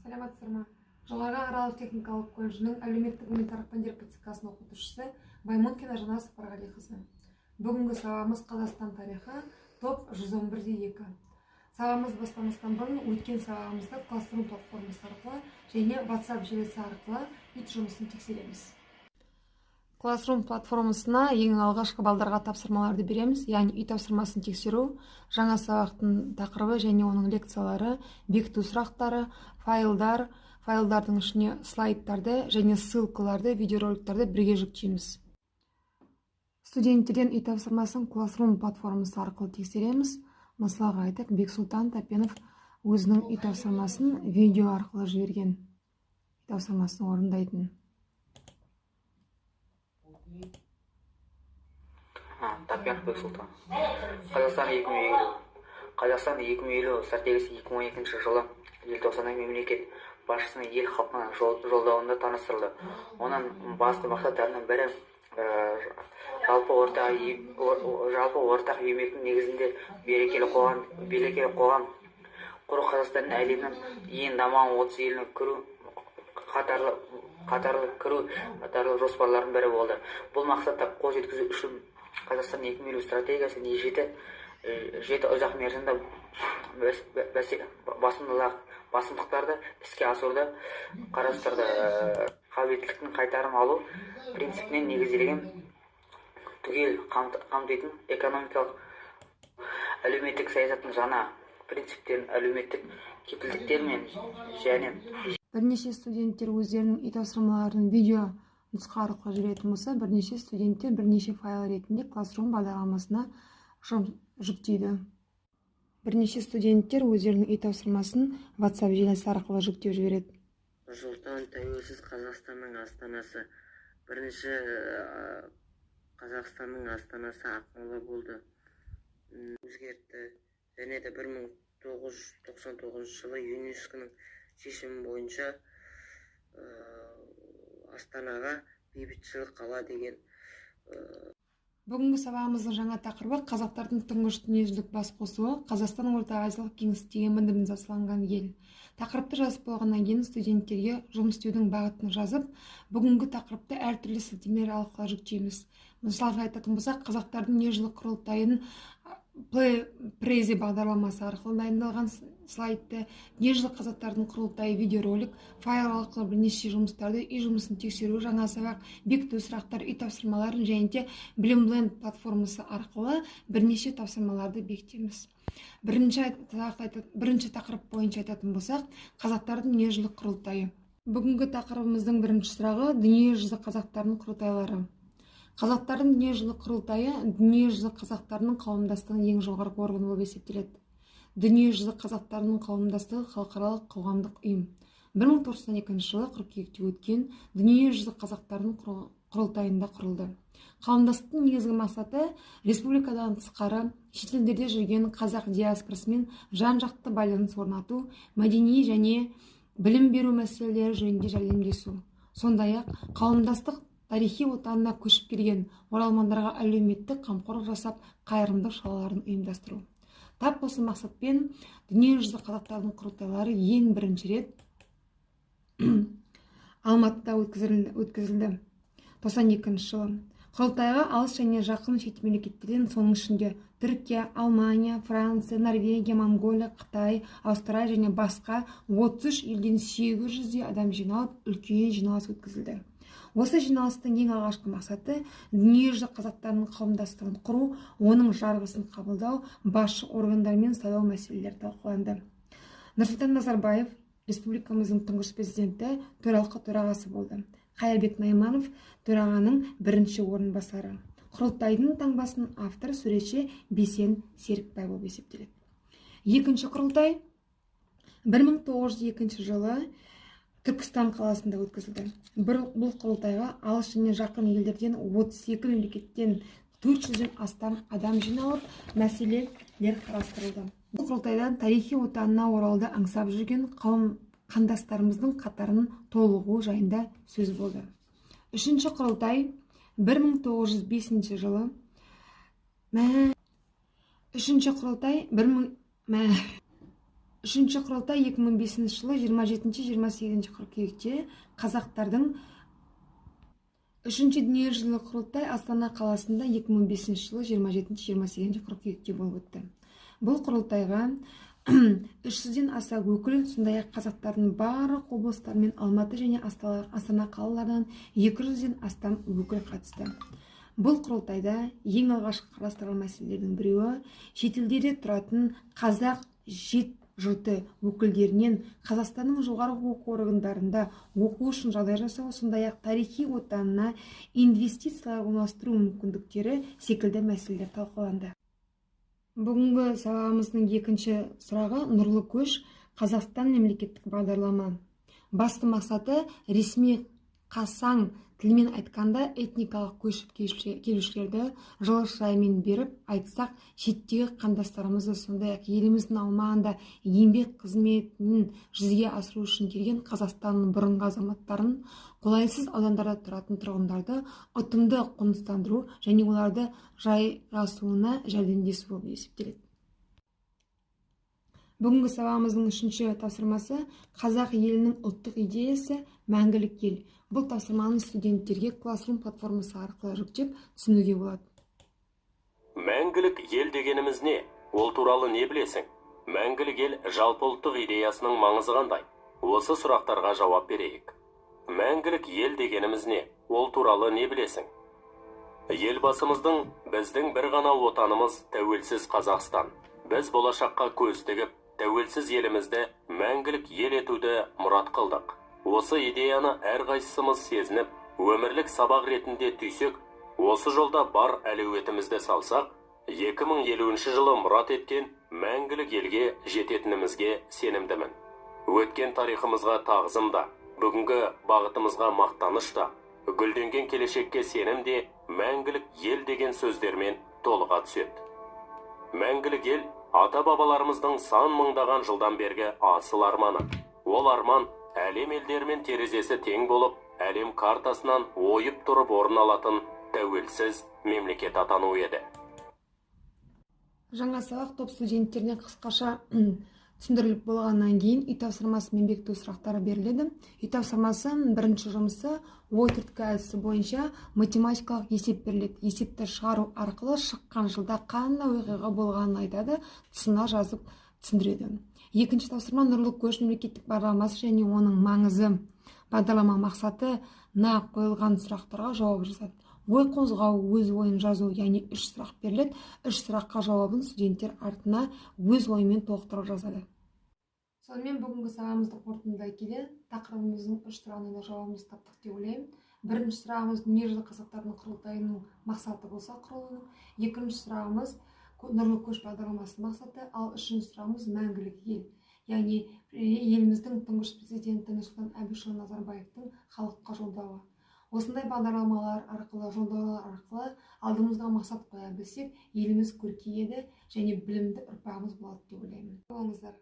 Саламатсыздар ма? Жоғарғы аграрлық техникалық колледжінің әлеуметтік гуманитарлық пәндер ПЦК-сының оқытушысы Баймонкина Жанар Сапарғалиқызы. Бүгінгі сабағымыз Қазақстан тарихы, топ 111.2. Сабағымыз бастамастан бұрын өткен сабағымызды Classroom платформасы арқылы және WhatsApp желісі арқылы үй жұмысын тексереміз. Classroom платформасына ең алғашқы балдарға тапсырмаларды береміз, яғни үй тапсырмасын тексеру, жаңа сабақтың тақырыбы және оның лекциялары, бекіту сұрақтары, файлдар, файлдардың ішіне слайдтарды және ссылкаларды, видеороликтерді бірге жүктейміз. Студенттерден үй тапсырмасын Classroom платформасы арқылы тексереміз. Мысалға айтайық, Бексұлтан Тәпенов өзінің үй тапсырмасын видео арқылы жіберген. Үй тапсырмасын орындайтын. Тапенов Бексұлтан. Қазақстан 2050. Қазақстан 2050 стратегиясы 2012 жылы желтоқсанда мемлекет басшысының ел халқына жолдауында таныстырылды. Оның басты мақсаттарының бірі жалпы ортақ еңбектің негізінде берекелі қоғам құру, Қазақстанның әлемнің ең дамыған 30 еліне кіру қатарлы жоспарларының бірі болды. Бұл мақсатқа қол жеткізу үшін Қазақстан 2050 стратегиясы жеті ұзақ мерзімді басымдықтарды іске асыруды қарастырды. Қабілеттіліктің қайтарым алу принципіне негізделген түгел қамтитын экономикалық, әлеуметтік саясаттың жаңа принциптерін, әлеуметтік кепілдіктер мен және Бірнеше студенттер өздерінің үй тапсырмаларын видео нұсқа арқылы жіберетін болса, бірнеше студенттер бірнеше файл ретінде Classroom бағдарламасына жүктейді. Бірнеше студенттер өздерінің үй тапсырмасын WhatsApp желісі арқылы жүктеп жібереді. Нұр-Сұлтан — тәуелсіз Қазақстанның астанасы. Бірінші Қазақстанның астанасы Ақмола болды. Өзгертті және де 1999 жылы ЮНЕСКО-ның шешімі бойынша астанаға Бейбітшілік қала деген Бүгінгі сабағымыздың жаңа тақырыбы: қазақтардың тұңғыш дүниежүзілік бас қосуы, Қазақстан Орта Азиялық кеңістіктегі модернизацияланған ел. Тақырыпты жазып болғаннан кейін студенттерге жұмыс істеудің бағытын жазып, бүгінгі тақырыпты әртүрлі сілтемелер арқылы жүктейміз. Мысалға айтатын болсақ, қазақтардың дүниежүзілік құрылтайын Prezi бағдарламасы арқылы дайындалған слайдты, дүниежүзілік қазақтардың құрылтайы видеоролик, файл арқылы бірнеше жұмыстарды, үй жұмысын тексеру, жаңа сабақ, бекіту сұрақтар, үй тапсырмаларын және де Білімленд платформасы арқылы бірнеше тапсырмаларды бекітеміз. Бірінші тақырып бойынша айтатын болсақ, қазақтардың дүниежүзілік құрылтайы. Бүгінгі тақырыбымыздың бірінші сұрағы: дүниежүзі қазақтарының құрылтайлары. Қазақтардың дүниежүзілік құрылтайы дүниежүзі қазақтарының қауымдастығының ең жоғарғы органы болып есептеледі. Дүниежүзі қазақтарының қауымдастығы — халықаралық қоғамдық ұйым. 1992 жылы қыркүйекте өткен дүниежүзі қазақтарының құрылтайында құрылды. Қауымдастықтың негізгі мақсаты — республикадан тысқары шетелдерде жүрген қазақ диаспорасымен жан жақты байланыс орнату, мәдени және білім беру мәселелері жөнінде жәрдемдесу. Сондай ақ қауымдастық тарихи отанына көшіп келген оралмандарға әлеуметтік қамқорлық жасап, қайырымдылық шараларын ұйымдастыру. Тап осы мақсатпен дүниежүзі қазақтарының құрылтайлары ең бірінші рет Алматыда өткізілді 92 жылы. Құрылтайға алыс және жақын шет мемлекеттерден, соның ішінде Түркия, Алмания, Франция, Норвегия, Моңғолия, Қытай, Аустралия және басқа 33 елден 800-дей адам жиналып, үлкен жиналыс өткізілді. Осы жиналыстың ең алғашқы мақсаты — дүниежүзі қазақтарының қауымдастығын құру, оның жарғысын қабылдау, басшы органдар мен сайлау мәселелері талқыланды. Нұрсұлтан Назарбаев, республикамыздың тұңғыш президенті, төралқа төрағасы болды. Қайырбек Найманов — төрағаның бірінші орынбасары. Құрылтайдың таңбасының авторы суретші Бейсен Серікбай болып есептеледі. Екінші құрылтай 1902 жылы Түркістан қаласында өткізілді. Бұл құрылтайға алыс және жақын елдерден, 32 мемлекеттен 400-ден астам адам жиналып, мәселелер қарастырылды. Бұл құрылтайдан тарихи отанына оралуды аңсап жүрген қауым қандастарымыздың қатарының толығуы жайында сөз болды. Үшінші құрылтай 1905 жылы мә үшінші құрылтай бір мың мә Үшінші құрылтай 2005 жылы 27-28 қыркүйекте қазақтардың Үшінші дүниежүзілік құрылтай Астана қаласында 2005 жылы 27-28 қыркүйекте болып өтті. Бұл құрылтайға 300-ден аса өкіл, сондай-ақ қазақтардың барлық облыстары мен Алматы және Астана қалаларынан 200-ден астам өкіл қатысты. Бұл құрылтайда ең алғашқы қарастырылған мәселелердің біреуі шетелдерде тұратын қазақ жет жұрты өкілдерінен Қазақстанның жоғары оқу орындарында оқу үшін жағдай жасау, сондай-ақ тарихи отанына инвестициялар орналастыру мүмкіндіктері секілді мәселелер талқыланды. Бүгінгі сабағымыздың екінші сұрағы: Нұрлы көш Қазақстан мемлекеттік бағдарлама. Басты мақсаты, ресми қасаң тілмен айтқанда, этникалық көшіп келушілерді, жылы шыраймен беріп айтсақ, шеттегі қандастарымызды, сондай-ақ еліміздің аумағында еңбек қызметін жүзеге асыру үшін келген Қазақстанның бұрынғы азаматтарын, қолайсыз аудандарда тұратын тұрғындарды ұтымды қоныстандыру және оларды жайғасуына жәрдемдесу болып есептеледі. Бүгінгі сабағымыздың үшінші тапсырмасы: Қазақ елінің ұлттық идеясы, мәңгілік ел. Бұл тапсырманы студенттерге Classroom платформасы арқылы жүктеп түсінуге болады. Мәңгілік ел дегеніміз не? Ол туралы не білесің? Мәңгілік ел жалпыұлттық идеясының маңызы қандай? Осы сұрақтарға жауап берейік. Мәңгілік ел дегеніміз не? Ол туралы не білесің? Елбасымыздың: «Біздің бір ғана отанымыз – тәуелсіз Қазақстан. Біз болашаққа көз тігіп, тәуелсіз елімізді мәңгілік ел етуді мұрат қылдық. Осы идеяны әрқайсымыз сезініп, өмірлік сабақ ретінде түйсек, осы жолда бар әлеуетімізді салсақ, 2050 жылы мұрат еткен мәңгілік елге жететінімізге сенімдімін. Өткен тарихымызға тағзым да, бүгінгі бағытымызға мақтаныш та, гүлденген келешекке сенім де мәңгілік ел деген сөздермен толыға түседі. Мәңгілік ел – ата бабаларымыздың сан мыңдаған жылдан бергі асыл арманы. Ол арман әлем елдерімен терезесі тең болып, әлем картасынан ойып тұрып орын алатын тәуелсіз мемлекет атану еді. Жаңа сабақ топ студенттеріне қысқаша түсіндіріліп болғаннан кейін, үй тапсырмасы мен бекіту сұрақтары беріледі. Үй тапсырмасы бірінші жұмысы: ой түрткі әдісі бойынша математикалық есеп беріледі. Есепті шығару арқылы шыққан жылда қандай оқиға болғанын айтады, тұсына жазып түсіндіреді. Екінші тапсырма: Нұрлы көш мемлекеттік бағдарламасы және оның маңызы, бағдарлама мақсатына қойылған сұрақтарға жауап жазады. Ой қозғау, өз ойын жазу, яғни үш сұрақ беріледі. Үш сұраққа жауабын студенттер артына өз ойымен толықтырып жазады. Сонымен, бүгінгі сабағымызды қорытындылай келе, тақырыбымыздың үш сұрағына да жауабымызды таптық деп ойлаймын. Бірінші сұрағымыз дүниежүзілік қазақтардың құрылтайының мақсаты болса, құрылуының, екінші сұрағымыз Нұрлы көш бағдарламасының мақсаты, ал үшінші сұрағымыз мәңгілік ел, яғни еліміздің тұңғыш президенті Нұрсұлтан Әбішұлы Назарбаевтың халыққа жолдауы. Осындай бағдарламалар арқылы, жолдаулар арқылы алдымызға мақсат қоя білсек, еліміз көркейеді және білімді ұрпағымыз болады деп ойлаймын. Болыңыздар.